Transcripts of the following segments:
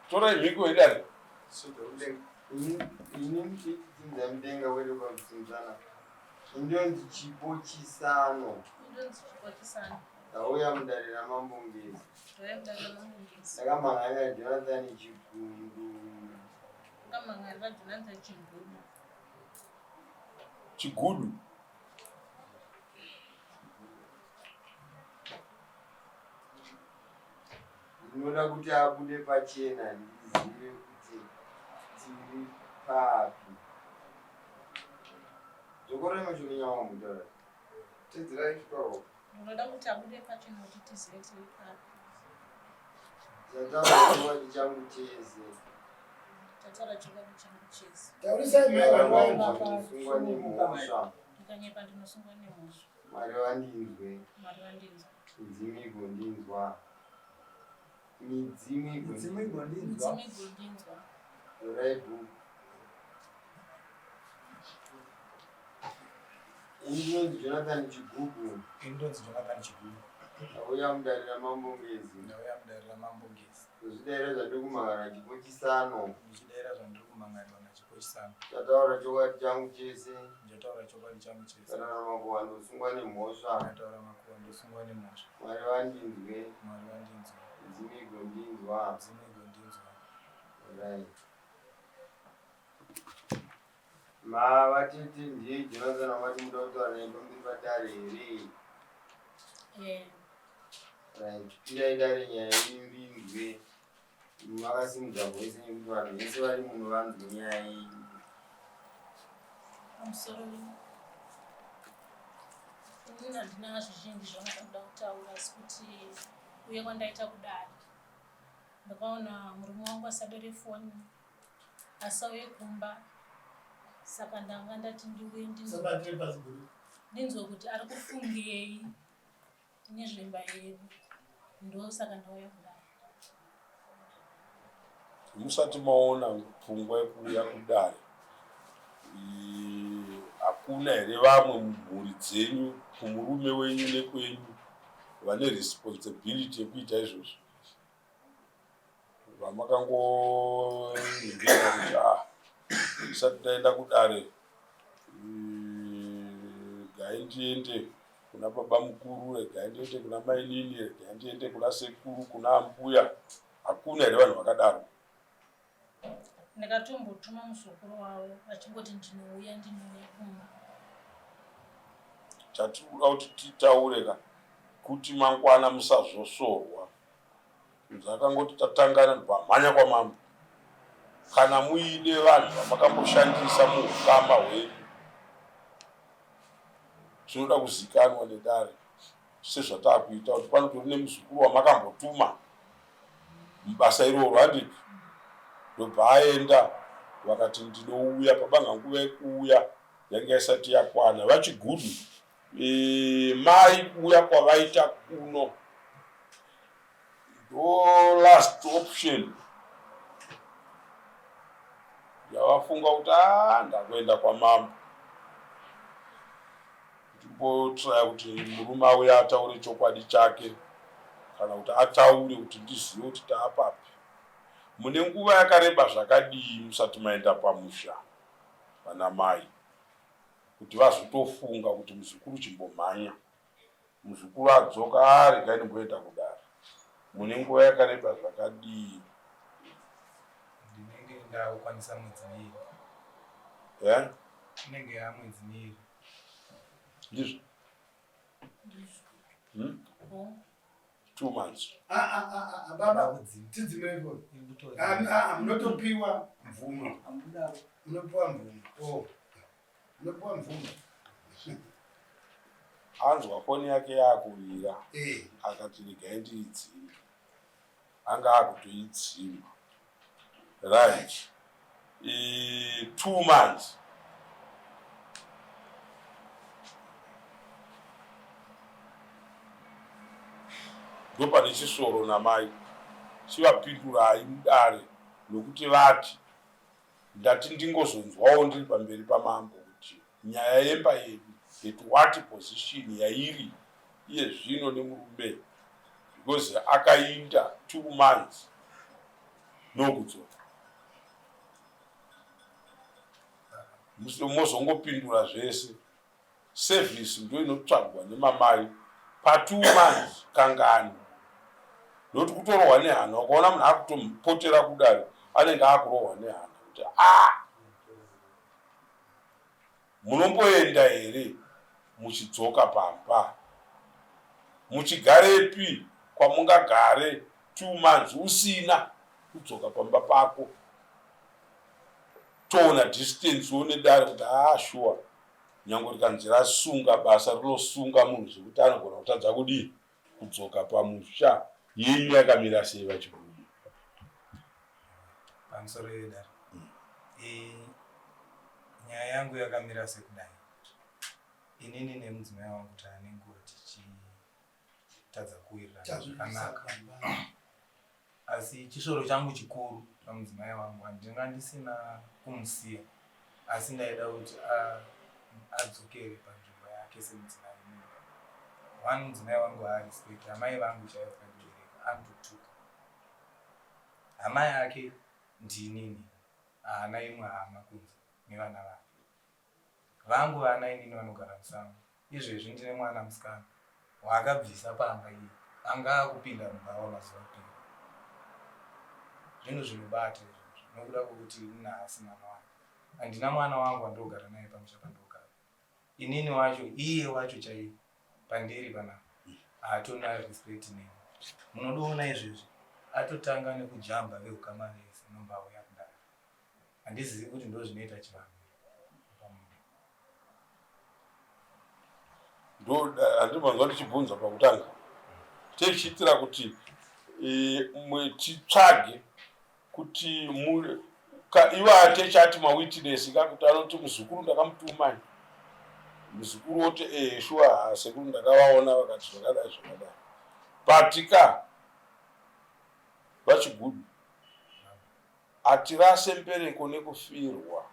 Torai mhiko yedare. Ini ndichitsinza mudenga wedu pamusinzana. Indonzi Chipo Chisano. Indonzi Chipo Chisano. Ndauya mudare raMambo Ngezi. Ndauya mudare raMambo Ngezi. Ndakamhan'arira Jonathan Chigundu. Ndakamhan'arira Jonathan Chigudu. Chigudu. Ndinoda kuti abude pachena ndizive kuti tiri papi. Dzokorai mashoko enyu amutaura. Tedzirai ipapo. Ndinoda kuti abude pachena kuti tizive tiri papi. Tataura chokwadi changu chese. Tataura chokwadi changu chese. Taurisai mai vanhu vainzwa. Ndinosungwa nemhosva. Ndikanyepa ndinosungwa nemhosva. Mwari vandinzwe. Mwari vandinzwe. Midzimu igondinzwa. Midzimu Midzimu igondinzwa. Midzimu igondinzwa. Torai bhuku. Ini ndinonzi Jonathan Chigubu. Ini ndonzi Jonathan Chigubu. Ndauya mudare raMambo Ngezi. Ndauya mudare raMambo Ngezi. Kuzvidaira zvandiri kumangara chipo chisano. Ndichidaira zvandiri kumangarirwa nachipo chisano. Ndataura chokwadi changu chese. Ndichataura chokwadi changu chese. Ndataura makuhwa ndosungwa nemhosva. Ndataura makuhwa ndosungwa nemhosva. Mwari vandinzwe. Mwari vandinzwe. Midzimu igondinzwa. Midzimu igondinzwa. Right. Ma vatete ndiye Jonathan wamati muda kutaura naye pamberi padare here? Eh. Right. Pindai dare nyaya yenyu ndinzwe. Makasimudza voice nekuti vanhu vese vari muno vanzwe nyaya yenyu. Pamusoro inini handina zvizhinji zvandinoda kutaura asi kuti uye kwandaita kudare ndakaona murume wangu asadore foni asauye kumba saka ndanga ndati ndiuye ndinzwe kuti ari kufungei nezvemba yedu ndosaka ndauya kudare. Musati maona pfungwa yekuuya kudare, hakuna here vamwe mumhuri dzenyu kumurume wenyu nekwenyu vane responsibility yekuita izvozvo vamakangoningirira kuti ah ndisati ndaenda kudare regai ndiende kuna baba mukuru regai ndiende kuna mainini regai ndiende kuna sekuru kuna ambuya hakuna here vanhu vakadaro Ndakatombotuma muzukuru wavo vachingoti ndinouya ndinouya kumba. Chatiri kuda kuti titaure ka kuti mangwana musazosvorwa. Zvakangoti tatangana ndobva kwamambo. Kana muine vanhu vamakamboshandisa muukama hwenyu zvinoda kuzikanwa nedare sezvatakuita kuti panotori nemuzukuru wamakambotuma mubasa iroro handiti ndobva aenda vakati ndinouya pabanga nguva yekuuya yanga isati yakwana vachigudu e, mai kuuya kwavaita kuno ndo last option yavafunga kuti a ah, ndakuenda kwamambo Ndimbotraya kuti murume auye ataure chokwadi chake kana kuti ataure kuti ndizive kuti taapapi. Mune nguva yakareba zvakadii musati maenda pamusha vana mai kuti vazotofunga kuti muzukuru chimbomhanya. Muzukuru adzoka ah regai ndimboenda kudare. Mune nguva yakareba zvakadii? Ndinenge ndakukwanisa mwedzi miiri. Eh? Inenge yamwedzi miiri. Ndizvo. Hmm? 2 months. Ah, ah, ah, ah, baba tidzimei foni. Ah, ah, munotopiwa mvumo, munopiwa mvumo. Oh, munopiwa mvumo. Anzwa foni yake yakurira akati regai ndiidzime. Anga akutoidzima. Right. 2 months. Ndopane chisoro namai. Chivapindurai mudare nokuti vati ndati ndingozonzwawo ndiri pamberi pamambo kuti nyaya yemba yedu at what position yairi iye zvino nemurume because akainda 2 months. Nokudzoka. Mozongopindura zvese. Service ndoinotsvagwa nemamai patwo months kangani nokuti kutorohwa nehana ukaona munhu akutopotera kudare anenge akurohwa nehana kuti a ah! Munomboenda here muchidzoka pamba? Muchigarepi kwamungagare two months usina kudzoka pamba pako? Toona distance wo nedare kuti haa shuwa nyangwe rikanzi rasunga basa rinosunga munhu zvekuti anogona kutadza kudii kudzoka pamusha. Yenyu yakamira sei vaChigudu? Pamusoro yedare. Mm. E, nyaya yangu yakamira sekudai. Inini nemudzimai wangu taane nguva tichitadza kuwirirana zvakanaka. Asi chisvoro changu chikuru pamudzimai wangu handinga ndisina kumusiya asi ndaida kuti adzokere panzvimbo yake semudzimai mumba. One mudzimai wangu haarespect amai vangu chaivo vakandibereka anototuka. Hama yake ndinini haana imwe hama kunze nevana vake. Vangu vana inini vanogara musango. Izvezvi ndine mwana musikana waakabvisa pamba iye anga akupinda mubhawa mazuva apera. Zvinhu zvinobata izvozvo nokuda kwokuti ini haasi mwana wake. Handina mwana wangu wandogara naye pamusha pandogara. Inini wacho iye wacho chaiye pandiri panapa haatona respect neni. Munodoona izvezvi atotanga nekujamba veukama vese nombauya kudaro. Handizivi kuti ndozvinoita chivanhu pamunhu. Ndo handimanzwa ndichibvunza pakutanga tichiitira kuti e, titsvage kuti ivo atechati mawitness ka kuti anoti muzukuru ndakamutuma muzukuru woti e shuwa sekuru ndakavaona vakati zvakadai zvakadai but ka vachigudu Hatirase mbereko nekufirwa.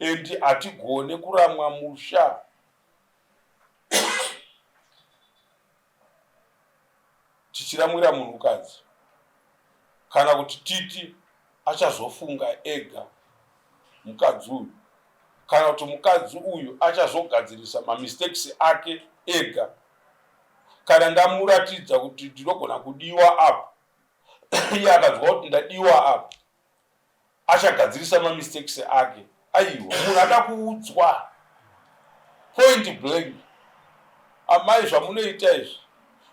And hatigone kuramwa musha. Tichiramwira munhukadzi. Kana kuti titi achazofunga ega mukadzi uyu. Kana kuti mukadzi uyu achazogadzirisa mamistakes ake ega. Kana ndamuratidza kuti ndinogona kudiwa apa iye akanzwa kuti ndadiwa apa achagadzirisa mamistakes ake. Aiwa, munhu ada kuudzwa point blank. Amai zvamunoita izvi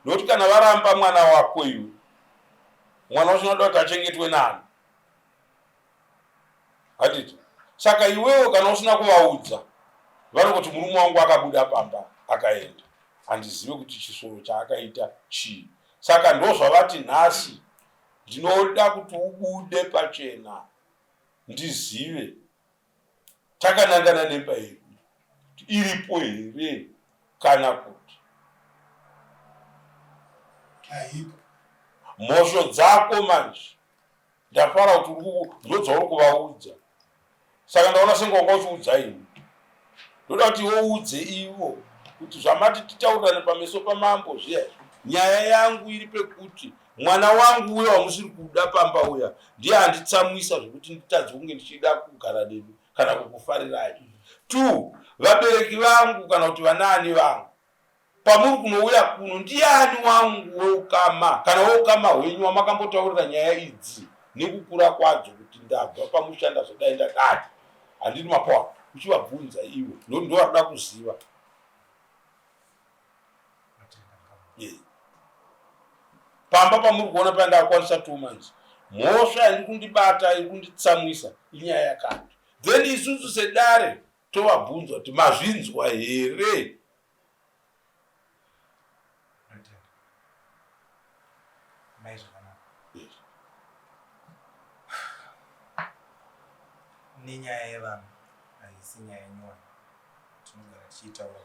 nokuti kana varamba mwana wako iwe, mwana wacho unoda kuti achengetwe nani? Handiti? Saka iwewe kana usina kuvaudza vanongoti murume wangu akabuda pamba akaenda, handizive kuti chisoro chaakaita chii. Saka ndozvavati nhasi ndinoda kuti ubude pachena ndizive takanangana nemba yedu iripo here kana kuti haipo. Mhosho dzako manje Ndafara kuti ndodzauri kuvaudza saka ndaona senge wanga uchiudza ini. Ndoda kuti iwe uudze ivo kuti zvamati titaurirane pameso pamambo zviya izvi. Nyaya yangu iri pekuti mwana wangu uya wamusiri kuda pamba uya ndiye anditsamwisa zvekuti nditadze kunge ndichida kugara nemi kana kukufarirai. Two, vabereki vangu kana kuti vanaani vangu Pamuri kunouya kuno ndiani wangu weukama kana weukama hwenyu wamakambotaurira nyaya idzi nekukura kwadzo kuti ndabva pamusha ndazodai ndadai handiti mapoa uchivabvunza ivo nokuti ndovaroda kuziva yeah. Pamba pamuri kuona paya ndakukwanisa two months mhosva iri kundibata iri kunditsamwisa inyaya yakati then isusu sedare tovabvunza kuti mazvinzwa here Nenyaya yevanhu haisi nyaya nyowani tinogara tichiitaura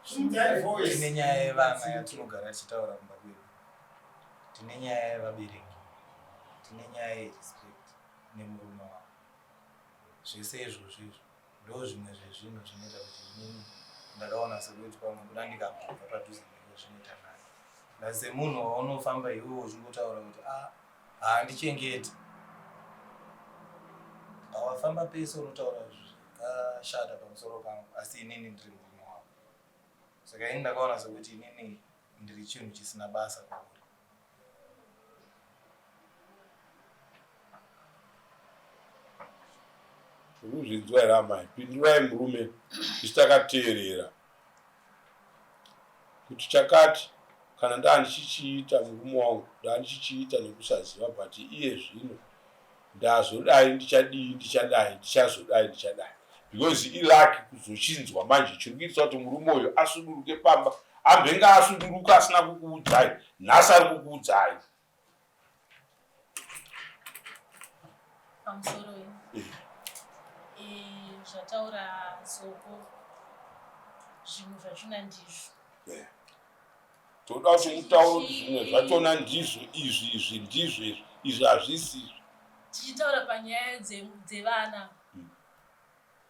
tine nyaya yevana yatinogara tichitaura kumba kwedu tine nyaya yevabereki tine nyaya yerespect nemurume wavo zvese izvozvo izvo Ndozvimwe zvezvinhu zvinoita kuti inini ndakaona sekuti pamwe kuda ndikambobva padhuze newe zvinoita nani. Semunhu waunofamba iwewe uchingotaura kuti ah, haandichengeti. Pawafamba pese unotaura zvakashata pamusoro pangu asi inini ndiri murume wako. Saka ini ndakaona sekuti inini ndiri chinhu chisina basa kwauri. Urikuzvinzwa here amai? Pindurai murume isu takateerera kuti chakati kana ndandichichiita murume wangu ndandichichiita nekusaziva but iye zvino ndazodai ndichadii ndichadai ndichazodai ndichadai because ilucky kuzochinzwa manje chiri kuitisa kuti murume uyu asuduruke pamba ambenge asuduruka asina kukuudzai nhasi ari kukuudzai Pamusoro eh. Eh, zvataura Soko zvimwe zvachona ndizvo eh. Toda kuti mutaure kuti zvimwe zvachona ndizvo izvi izvi ndizvo izvi izvi hazvisi izvi. Tichitaura panyaya dzevana hmm.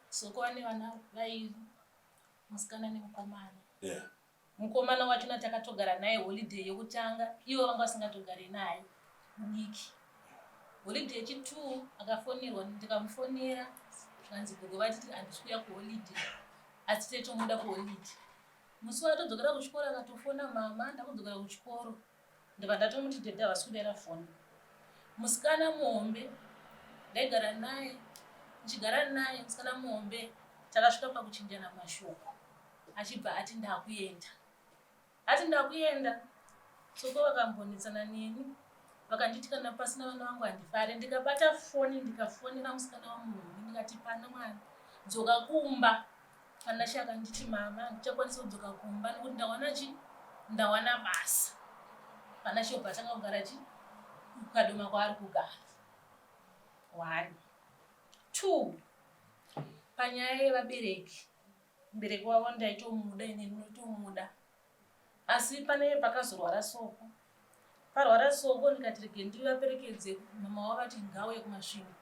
Soko vane vana vairi musikana nemukomana yeah. Mukomana wachona takatogara naye holiday yekutanga ivo vanga vasingatogare naye mudiki. Holiday yechitwo akafonerwa ndikamufonera zvikanzi gogo vati handisi kuuya kuholiday asi tetomuda kuholiday. Musi watodzokera kuchikoro akatofona mama ndakudzokera kuchikoro ndobva ndatomuti dhedhi havasi kudaira foni. Musikana muhombe ndaigara naye ndichigara naye musikana muhombe takasvika pakuchinjana mashoko. achibva ati ndakuenda ati ndakuenda soko vakambonetsana neni vakanditi kana pasina vana vangu handifare ndikabata foni ndikafonera musikana wamuhombe ndikati pana mwana dzoka kumba panashe akanditi mama handichakwanisa kudzoka kumba nekuti ndawana chi ndawana basa panashe obva atanga kugara chi kukadoma kwaari kugara one two panyaya yevabereki Mubereki wavo ndaitomuda ini ndinotomuda asi pane pakazorwara Soko parwara Soko ndikati rege ndivaperekedze mama wavo vati ngauye kuMasvingo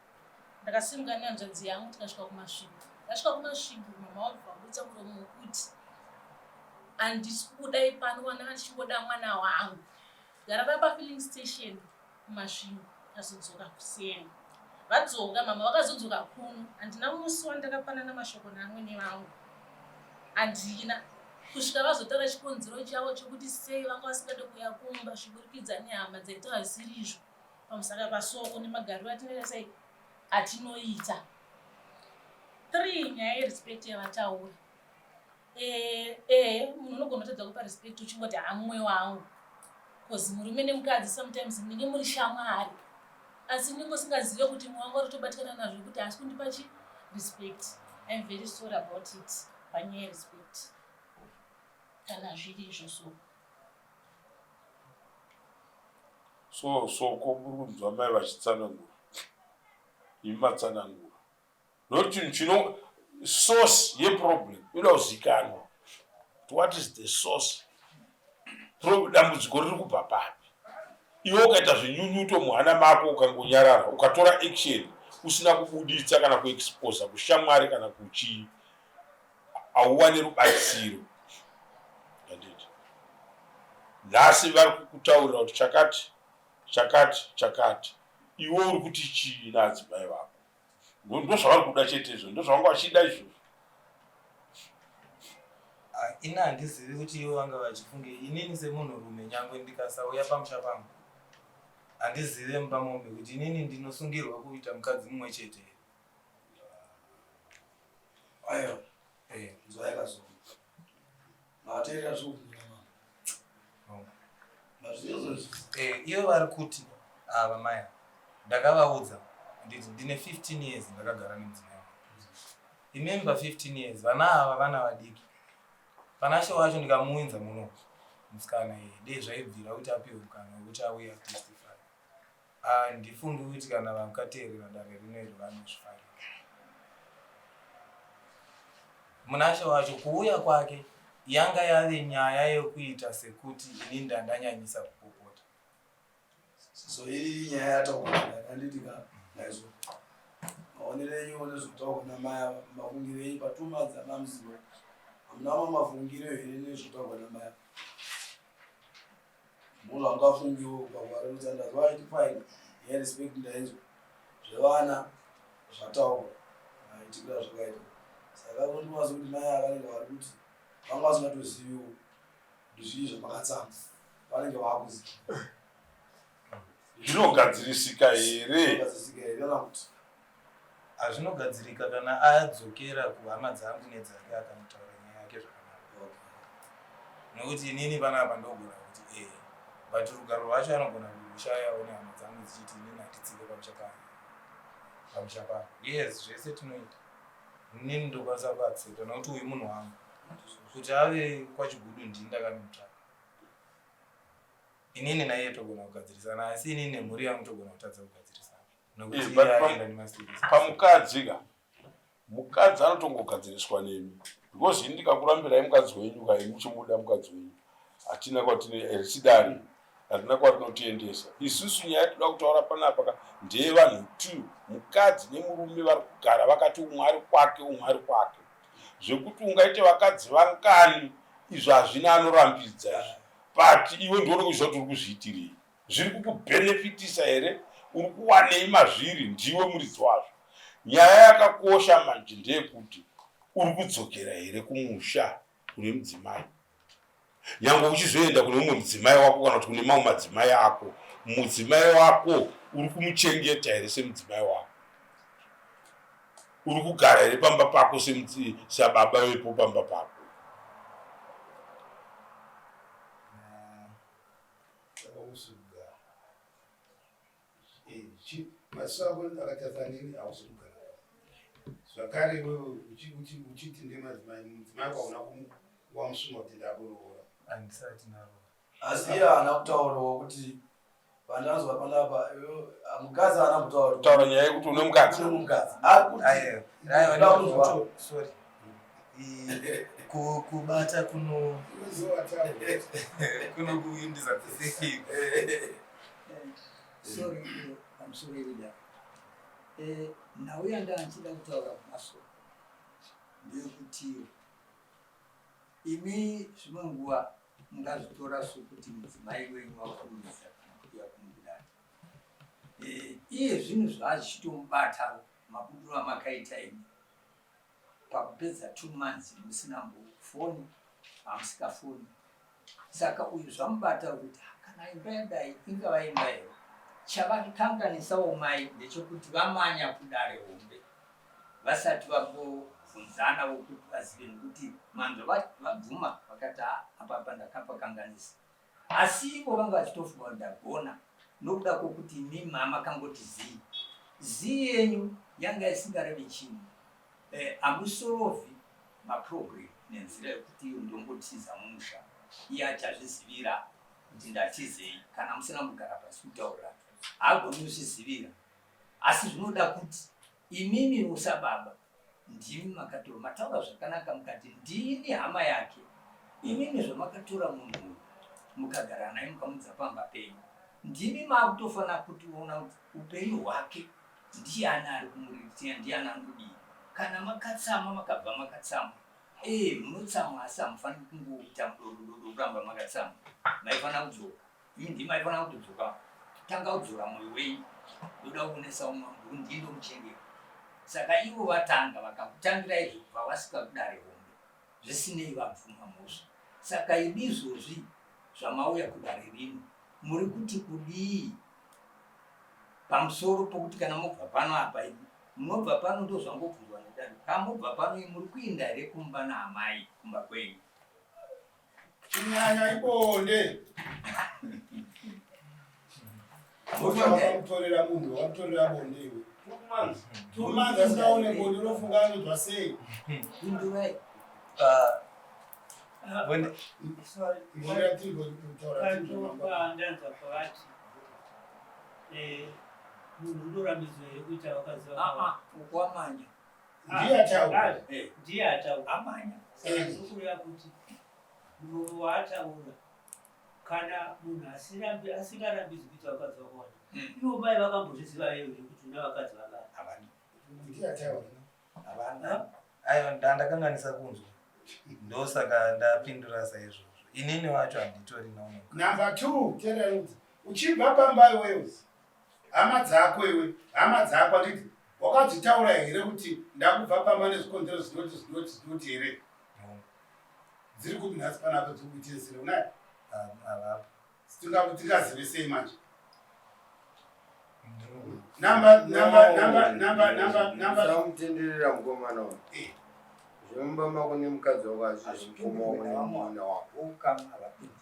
ndakasimuka nehanzvadzi yangu tikasvika kuMasvingo ndasvika kuMasvingo mama wavo vabudisa muromo wekuti handisi kukudai pano wana ndichingoda mwana wangu gara pafilling station kuMasvingo tazodzoka kuseni vadzoka mama vakazodzoka kuno handina musi wandakapanana mashoko naamwene vangu handina kusvika vazotaura chikonzero chavo chekuti sei vanga vasingade kuuya kumba zviburikidza nehama dzaitaura zvisiri izvo pamusaka pasoko nemagariro atinoita sei atinoita three nyaya yerespect yavataura Eh, eh, munhu unogona kutadza kupa respect uchingoti hamumwe wangu bcause murume nemukadzi sometimes munenge muri shamwari asi unenge usingazive kuti mumwe wangu aritobatikana nazvo kuti haasi kundipa chi respect iam very sorry about it panyaya yerespect kana zviri izvo so so soko muri kunzwa mai vachitsanangura imi matsanangura Not chinhu chino source yeproblem inoda kuzikanwa kuti what is the source dambudziko riri kubva papi iwe ukaita zvinyunyuto muhana mako ukangonyarara ukatora action usina kubuditsa kana kuexposa kushamwari kana kuchii hauwane rubatsiro anditi nhasi vari kukutaurira kuti chakati chakati chakati iwe uri kuti chii naadzimai vako Ndozvavari kuda chete izvo, ndozvavanga vachida izvozvo. Ah, ini handizivi kuti ivo vanga vachifungei. Inini semunhurume nyangwe ndikasauya pamusha pangu handizive mumba mombe kuti inini ndinosungirwa kuita mukadzi mumwe chete here. Aiwa, eh, nzwai kazongo. Makateerera zvokubvunza mama. Eh, iyo vari kuti ava ah, maya ndakavaudza nditi ndine 15 years ndakagara nemudzimai wangu imimi pa 15 years vana ava vana vadiki panashe wacho ndikamuunza muno musikana iye dei zvaibvira kuti apiwe mukana wekuti auye atestify Handifungi kuti kana vakateerera dare rino iri vanozvifarira. Munashe wacho kuuya kwake yanga yave nyaya yekuita sekuti ini ndandanyanyisa kupopota. So iyi nyaya yataurwa handiti ka naizvo maonero enyu nezvotaurwa namai ava mafungiro enyu patuma dzamamuziva hamuna mamwe mafungiro here nezvotaurwa namai ava. Munhu angafungiwo pakuvarerutsa ndazwa aiti fine yerespect ndainzwa zvevana zvataurwa maitikira zvakaita saka unondiwaza kuti mai ava vanenge vari kuti vanga vasingatoziviwo kuti zvii zvamakatsama vanenge vakuziva. Zvinogadzirisika here? Zvinogadzirisika here kana kuti Hazvinogadzirika kana adzokera kuhama dzangu nedzake akanotaura nyaya yake zvakanaka. Nokuti inini panapa ndogona kuti ee but rugaro rwacho anogona kurushayawo nehama dzangu dzichiti inini hatitsike pamusha pano. Pamusha pano. Yes, zvese tinoita. Inini ndokwanisa kuaccepta nokuti uyu munhu wangu. Kuti ave kwaChigudu ndini ndakanomutsvaka. Inini naiye togona kugadzirisana asi inini nemhuri yangu togona kutadza kugadzirisana. Nokuti Eh, iye but pam- aenda nemasirisi. Pamukadzi ka mukadzi anotongogadziriswa nemi because ini ndikakurambirai mukadzi wenyu ka imi muchimuda mukadzi wenyu hatina kwatine eh, sidari hatina kwatinotiendesa isusu nyaya yatinoda kutaura panapa ka ndeyevanhu two mukadzi nemurume vari kugara vakati umwe ari kwake umwe ari kwake zvekuti ungaite vakadzi vangani izvo hazvina anorambidza izvi but iwe ndione kuziva kuti uri kuzviitirei zviri kukubhenefitisa here uri kuwanei mazviri ndiwe muridzi wazvo nyaya yakakosha manje ndeyekuti uri kudzokera here kumusha kune mudzimai nyange uchizoenda kune umwe mudzimai wako kana kuti kune mamwe madzimai ako mudzimai wako uri kumuchengeta here semudzimai wako uri kugara here pamba pako sababa vepo pamba pako Maziso ako akatarisa neni hausi kugara zvakare iwewe uchiti ndemadzimai mudzimai kwauna wamusuma kuti ndakuroora handisati naroora asi iye haana kutaurawo kuti vandanzwa panapa mukadzi haana kutaura kutaura nyaya yekuti une mukadzi une mukadzi ari kuti aiwa sorry kubata kuno kunokuindisa kusei sorry pamusoro yeida eh, nhau yandanga ndichida kutaura kumasoko ndeyekuti imi zvimwe nguva mungazvitora sokuti mudzimai wenyu wakurumidza kana kuuya kumudare eh, iye zvinhu zvazvichitomubata mabudiro amakaita imi pakupedza two months musina mbofoni hamusikafoni saka uyu zvamubata kuti kana imba yadai ingava imba here chavakanganisawo mai ndechekuti vamanya kudare hombe vasati vambobvunzana vokuti vazive nekuti manzwa vabvuma vakati apapa ndakapakanganisa Asi ivo vanga vachitofunga kuti ndagona nokuda kwokuti imi mamakangoti zii. Zii yenyu yanga isingarevi chinhu. Eh, hamusorovhi maproblem nenzira yokuti iyo ndongotiza mumusha iye achazvizivira kuti ndatizei kana musina kugara pasi kutaurirana. Haagoni kuzvizivira. Asi zvinoda kuti imimi sababa Ndimi makatora mataura zvakanaka mukati ndini hama yake. Imimi zvamakatora munhu uyu mukagara naye mukamudza pamba penyu ndimi makutofanira kutiona kuti upenyu hwake ndiyani ari kumuriritira ndiyani anodii. Kana makatsamwa makabva makatsamwa ee munotsamwa asi hamufaniri kungoita mudodododo kuramba makatsamwa maifanira kudzoka. Imi ndimi maifanira kutodzoka tanga kudzora moyo wenyu ndoda kuonesa umwe wangu ndini ndomuchengeta saka ivo vatanga vakakutangira izvo kubva vasvika kudare hombe zvisinei vabvuma mhosva saka imi izvozvi zvamauya kudare rino muri kuti kudii pamusoro pokuti kana mobva pano apa imi munobva pano ndozvangobvunzwa nedare kamobva pano imi muri kuinda here kumba naamai kumba kwenyu Kunyanya ibonde. Wakamutorera munhu, wakamutorera bonde iwe. 2 months asingaone bonde unofunga anonzwa sei? Pindurai. Bonde ratiri kutaura tiri mangwana. Ndanzwa pavati eh, munhu unorambidzwa here kuita vakadzi Ah, vakawanda? ah, ukwamanya. Ndiye ataura. Ah, ndiye ataura. Amanya. Saka ndinokureva kuti muromo waataura kana munhu asingarambidzwi kuita vakadzi vakawanda ivo mai vakambozviziva here kuti una vakadzi vangani? Havana. Ndiye ataura. Havana. Aiwa ndandakanganisa kunzwa ndosaka ndapindura saizvozvo. Inini wacho handitorina umwe. Number 2 teerera uchibva pamba iwewe hama dzako iwe hama dzako handiti wakadzitaura here kuti ndakubva pamba nezvikonzero zvinoti zvinoti zvinoti here dziri kupi nhasi panapa dziri kuitesere unaye Havapo. Tingazive sei manje? Number number number number number number. Usamutenderera mukomana uyu. Eh. Zvemumba mako nemukadzi wako hazvisi zvemukoma wako nemunin'ina wako. Ukama havapindi.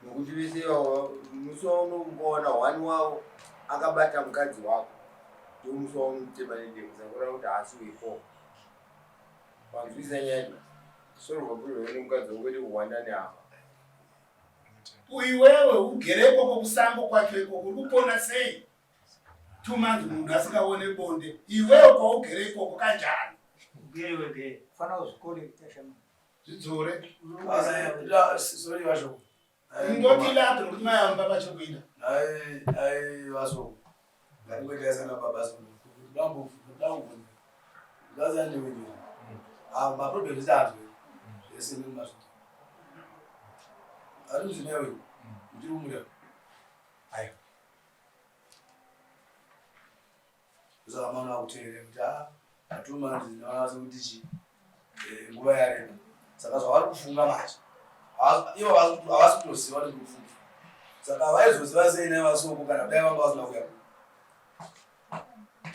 Nokuti vese ivavo musi waunomuona one wavo akabata mukadzi wako ndomusi waunomutema nedemo saka kureva kuti haasi weko. Wanzwisa nyaya solve problem nemukadzi wako kwete kuhwanda nehama. Iwewe ugere ikoko kusango kwacho ikoko uri kupona sei? 2 months munhu asingaone bonde. Iwewe kwaugere ikoko kanjani? Ugere wegere. Fana kuzvikolekta shama. Zvidzore. Sorry vashoko. Ndoti lato nokuti mai avo baba chokuita. Ai ai vasoko. Ngatingoitaisana baba soko. Dambo dambo. Ngazi andiwe. Ah ma problem is out. Ese ni maso. Ari mudzimai ndiri kumureva. Aiwa. Saka mwana akuteerera kuti ah atuma ndinoona sekuti chi nguva yareba. Saka zvavari kufunga manje. Ivo havasi kutoziva kuti ndiri kufunga. Saka vaizoziva sei nevasoko kana dai vanga vasina kuuya.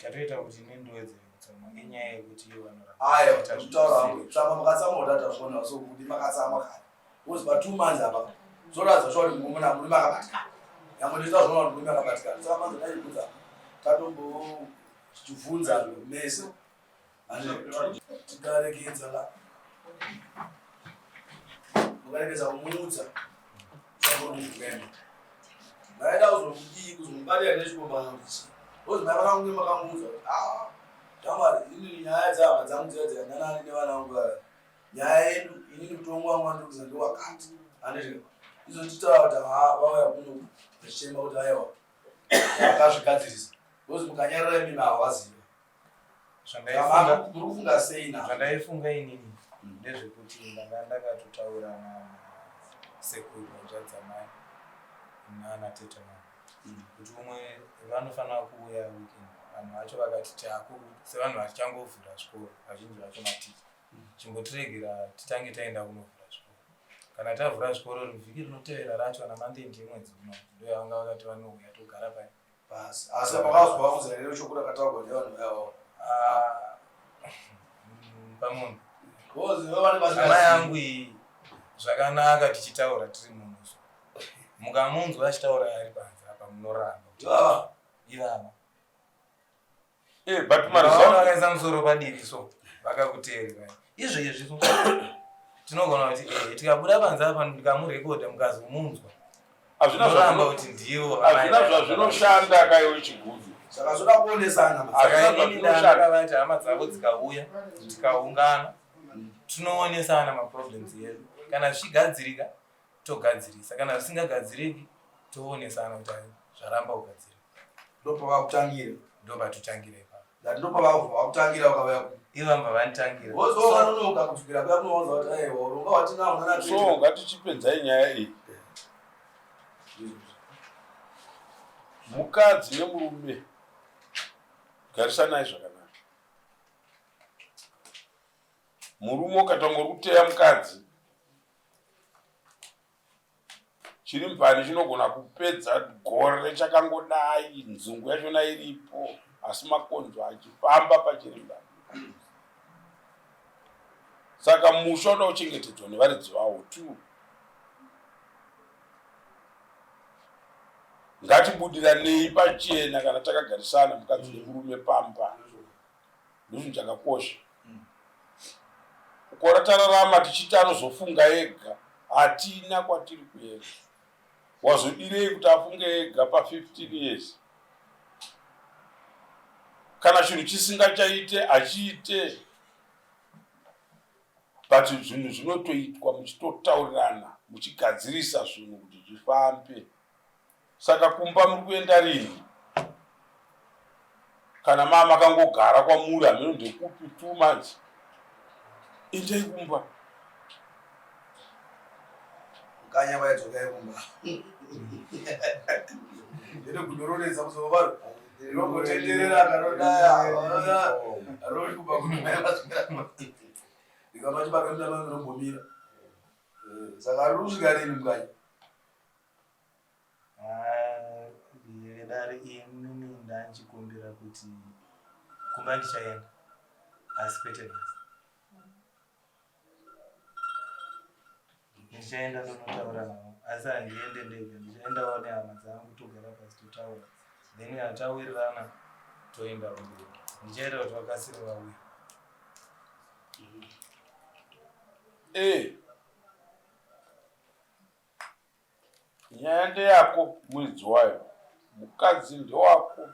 Chatoita kuti ini ndiwedzere kutsamwa inyaya yekuti ivo vanoramba Aiwa, vachiita kutaura zvinhu hangu. Tsama makatsamwa kuti atazviona vasoko kuti makatsamwa kare. Because pa 2 months apa zvoratidza shuwa kuti murume murume akabatikana. Nyangwe ndichita zvoona kuti murume akabatikana. Saka manje ndaibvunza tatombochibvunza mese. Ande tikaregedza la. Mukaregedza kumuudza zvamuri kugema. Maida kuzomudii kuzomubatira nechikomana kuti chii. Because mai vakange makamuudza kuti ah shamwari inini nyaya dzehama dzangu dziya dziya ndanani nevana vangu vaya. Nyaya yedu inini mutongo wangu wandiri kuziva ndewakati. Handiti izvo titaura kuti ha vauya kuno vachichema kuti aiwa vakazvigadzirisa. Because mukanyarara imimi havaziva. Zvandaifunga Muri kufunga sei na? Zvandaifunga inini ndezvekuti ndanga ndakatotaura nasekuru hanzvadzi nana tete vangu kuti umwe vanofanira kuuya weekend. Vanhu vacho vakati taku sevanhu vachangovhura zvikoro, vazhinji vacho maticha, chimbotiregera titange taenda kunovhura zvikoro. Kana tavhura zvikoro vhiki rinotevera racho ana Monday ndimwedzi uno ndo yavanga vakati vanouya togara pai Basi. Asi makazwa vaudza here shoko rakataurwa nevanhu vayavo? Ah, pamunhu Because vane hama yangu iyi zvakanaka tichitaura tiri munusu, mukamunzwa achitaura ari panze apa munoramba kuti Ivava. Ivava. Eh, but vaona maresult vakaisa musoro padivi so vakakuteerera izvezvi so tinogona kuti tikabuda panze apa ndikamurekodha mukazomunzwa hazvina munoramba kuti ndivo hazvina zvazvinoshanda kaiwe chigudu. Saka zvoda kuonesana. Saka Hazvina inini zvazvinoshanda. ndakavati hama dzavo dzikauya tikaungana tinoonesana maproblems edu, kana zvichigadzirika togadzirisa, kana zvisingagadziriki toonesana kuti ai, zvaramba kugadzirika. Ndopavakutangira. Ndopatotangira ipapo. Ndati ndopavakutangira vakauya kuno. Ivamba vanitangira. Because vanonoka kudzokera kuya kunowanza kuti aiwa uronga watinawo nana So ngatichipedzai nyaya iyi. Mukadzi nemurume garisanai zvakanaka. Murume ukatanga uri kuteya mukadzi, chiri mupani chinogona kupedza gore chakangodai, nzungu yachona iripo asi makonzo achifamba pachirimbani. Saka musha unoda kuchengetedzwa nevaridzi vawo. Two, ngatibudiranei pachena kana takagarisana mukadzi nemurume pamba, ndozvinhu chakakosha. Ukora tararama tichiti anozofunga ega, hatina kwatiri kuenda. Wazodirei kuti afunge ega pa15 years? Kana chinhu chisingachaite hachiite, but zvinhu zvinotoitwa muchitotaurirana, muchigadzirisa zvinhu kuti zvifambe. Saka kumba muri kuenda rini? Kana maa makangogara kwamuri hameno ndekupi 2 months, endai kumba. Mukanya vaidzokai kumba. Ndine gudo ronetsa kuzova rinongotenderera kanodaya roshupa kuti mai vasvika ndikamba chibaka mutama rinombomira. Eh, saka riri kusvika rini mukanya? Ah, vedare inini ndanchikumbira kuti kumba ndichaenda asi kwete nhasi. Ndichaenda ndonotaura navo asi handiende ndega, ndichaendawo nehama dzangu togara pasi totaura then kana tawirirana toenda kumberi. Ndichaita kuti vakasire vauye. Eh. Nyaya ndeyako muridzi wayo. Mukadzi ndewako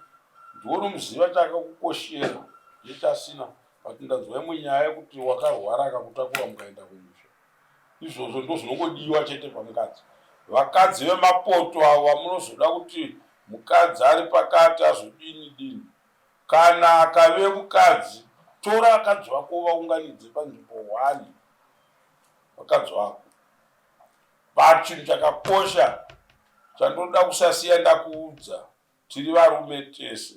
ndiwe unomuziva chakakukoshera nechasina but ndanzwa imwe nyaya yekuti wakarwara akakutakura mukaenda kumusha. Izvozvo ndozvinongodiwa chete pamukadzi. Vakadzi vemapoto avo vamunozoda kuti mukadzi ari pakati azodini dini. Kana akave mukadzi tora vakadzi vako uvaunganidze panzvimbo one vakadzi vako. But chinhu chakakosha chandoda kusasiya ndakuudza, tiri varume tese.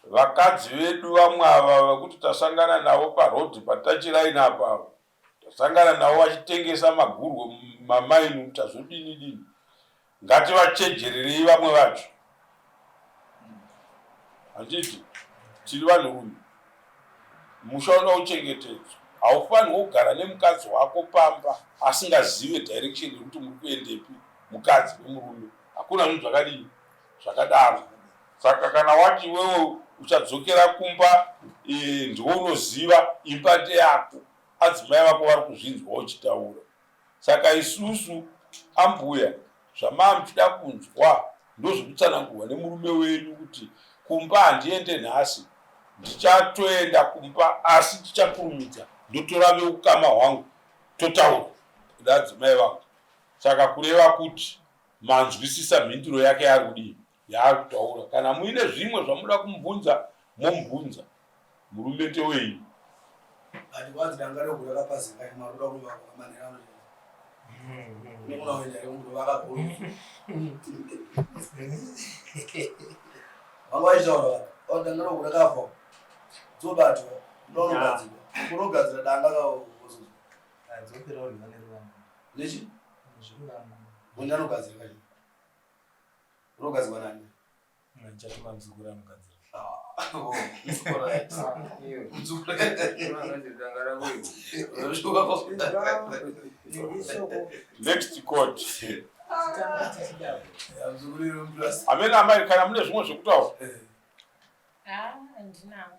Vakadzi vedu vamwe ava vekuti tasangana navo paroad patachiraini apa ava, tasangana navo vachitengesa magurwe mumamaini tazodini dini. Ngativachejererei vamwe vacho. Handiti tiri vanhurume, musha unoda kuchengetedzwa. Haufanirwe kugara nemukadzi wako pamba asingazive direction yekuti muri kuendepi mukadzi nemurume. Hakuna zvinhu zvakadii zvakadaro. Saka kana wati iwewe uchadzokera kumba e, ndiwe unoziva imba ndeyako, adzimai vako vari kuzvinzwa uchitaura. Saka isusu ambuya zvamaa muchida kunzwa ndozvekutsanangurwa nemurume wenyu kuti kumba handiende nhasi ndichatoenda kumba asi ndichakurumidza ndotora veukama hwangu totaura neadzimai vangu. Saka kureva kuti manzwisisa mhinduro yake yaari kudii yaari kutaura. Kana muine zvimwe zvamunoda kumubvunza momubvunza. Murume ndewenyu. But kwanzi danga rehu rakapazika chimwe arikuda kunovakwa manheru ano unogona kuenda here kundovaka goro vanga vachitaura vanhu danga rehu rakafa dzobatwa unonogadzirwa unogadzira danga nechi bonde anogadzira kachi unogadzirwa nani Ndichatuma muzukuru anogadzira. Next court. Amene amai kana mune zvimwe zvekutaura. Ah, handinawo.